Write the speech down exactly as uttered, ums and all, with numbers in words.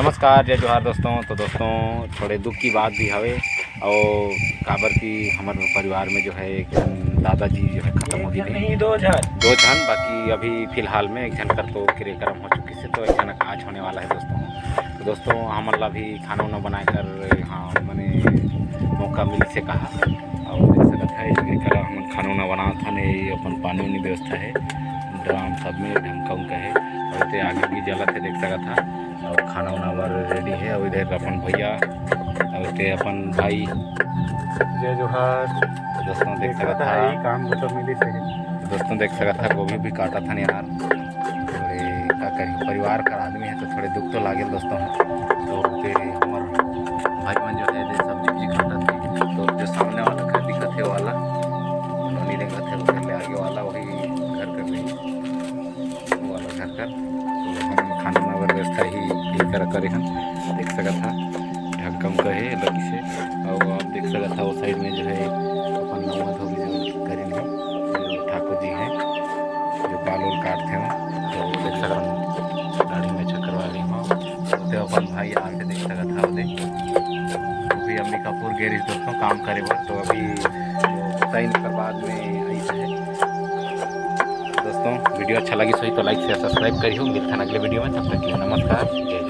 नमस्कार, जय जोहार दोस्तों। तो दोस्तों, थोड़े दुख की बात भी हवे, और काबर कि हमर परिवार में जो है एक झन दादाजी जो है खत्म हो गए थे। नहीं, दो झन। दो झन, बाकी अभी फिलहाल में एक झन कर तो क्रियाक्रम हो चुकी से, तो एक झन आज होने वाला है दोस्तों। तो दोस्तों, हमन ला भी खाना उना बनाए कर यहाँ मने मौका मिल से कहा, और देख सकत है इसमें करा हमन खाना उना बनात हन। ये अपन पानी उनी व्यवस्था है, ड्राम सब में ढंका उनका है, और ते आगे भी जलत है, देख सकत है। और खाना उना बर रेडी है। और इधर अपन भैया और ते अपन भाई। जय जोहार। तो दोस्तों देख सकत है, काम को तो मिली से। दोस्तों देख सकत है, गोभी भी काटत हन यार। अरे का करी, परिवार का आदमी है तो थोड़े दुख तो लागे दोस्तों। तो ते हमर भाई मन जो है, ये सब्जी उब्जी काटत है, तो जो सामने वाला घर दिखत है वाला, नोनी दिखत है, उधर ले आगे वाला, वही घर कर रही है। वो वाला घर कर। तो हम खाना वाना व्यवस्था ही यही करा करे हम, देख सकत हा ढक्कन का है लगी से। और आप देख सकत हा वो साइड में जो है अपन नवा धोबी जो करेंगे, जो ठाकुर जी हैं, जो बाल उल काटते हो, तो देख सकत हा दाढ़ी में चक्कर वाली हो, तो अपन भाई आके देख सकत हा वो देख। अभी अंबिकापुर गैरेज दोस्तों काम करे बर, तो अभी साइन कर बाद में आई है। दोस्तों, वीडियो अच्छा लगी सही तो लाइक से सब्सक्राइब करियो। मिलथन अगले वीडियो में, तब तक के लिए नमस्कार, जय